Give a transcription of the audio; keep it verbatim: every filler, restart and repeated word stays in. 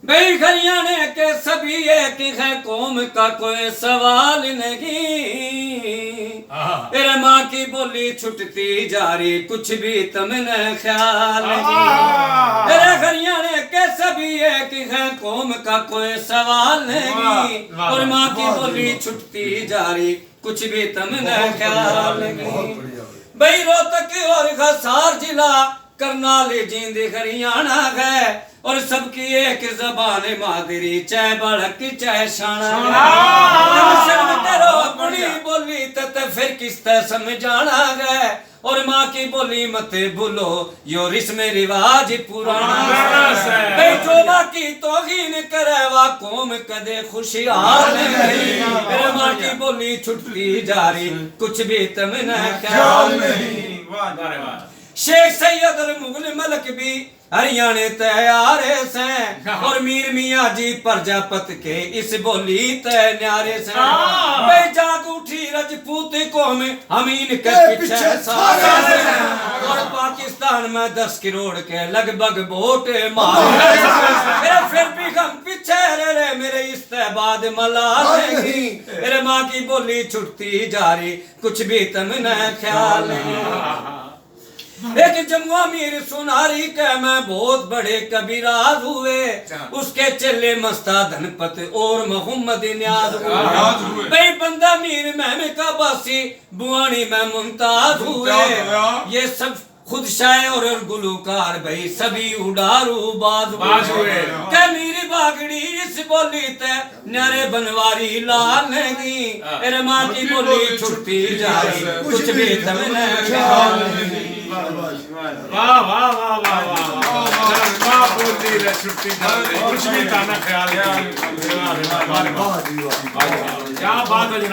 भाई हरियाणा के सभी एक हैं, कौम का कोई सवाल नहीं। आहा। तेरे माँ की बोली छुटती जा रही, कुछ भी तुमने ख्याल नहीं। आहा। तेरे हरियाणा के सभी एक हैं, कौम का कोई सवाल नहीं। वाह, वाह, और माँ की बहुत बोली बढ़िया। छुटती जा रही, कुछ भी तुमने बहुत ख्याल बढ़िया, नहीं। बहुत बढ़िया। भाई रोहतक और हिसार जिला, करनाल जींद हरियाणा है, और सबकी एक जबान मादरी, चाहे बालक चाहे शाणा है। शाणा। शर्म करो बहुत अपनी बढ़िया। बोली ते, ते फिर किस ते समझाना है। और माँ की बोली मत भूलो, यो रिस्म रिवाज पुराना पुराना है। है। भाई जो माँ की तौहीन करे, वा कौम कदे खुशहाल नहीं। नहीं। फिर माँ की बोली छुटती जा रही, कुछ भी तुमने ख्याल ख्याल नहीं। नहीं। वाह, वाह, वाह। शेख सैयद और मुगल मलक भी हरियाणे ते आ रहे सैं, हाँ। और मीर मियाँ जी प्रजापत के इस बोली ते न्यारे सैं। हाँ। भाई जाग उठी रजपूत कौम, हम इनके के पीछे पीछे सारे सारे सैं। सैं। और पाकिस्तान में दस करोड़ के लगभग वोट मारे। मारे। ए, फिर भी हम पीछे रह रहे, मेरे इस ते बाद मलाल नहीं। नहीं। मेरे माँ की बोली छुटती जा रही, कुछ भी तुमने ख्याल नहीं। एक जमुआ मीर सुनारी के में बहुत बड़े कविराज हुए, अच्छा। उसके चेले मस्ता धनपत और मोहम्मद न्याज हुए। न्याज हुए। भाई बंदा मीर महम का बासी बुआनी में मुमताज हुए। मुमताज हुआ। ये सब खुद शायर और गुलूकार भाई सभी उडारू बाज हुए। बाज हुए। के मीर बागड़ी इस बोली ते न्यारे बनवारी लाल नहीं, हाँ। तेरे माँ की बोली छुट्टी जा रही, कुछ भी तुमने ख्याल नहीं। वाह, वाह, वाह, वाह, वाह, वाह। वाह, बोली रे छुट्टी जा रही, कुछ भी ताना ख्याल नहीं। वाह, वाह, वाह, वाह। वाह जी, वाह। क्या बात है जनाब।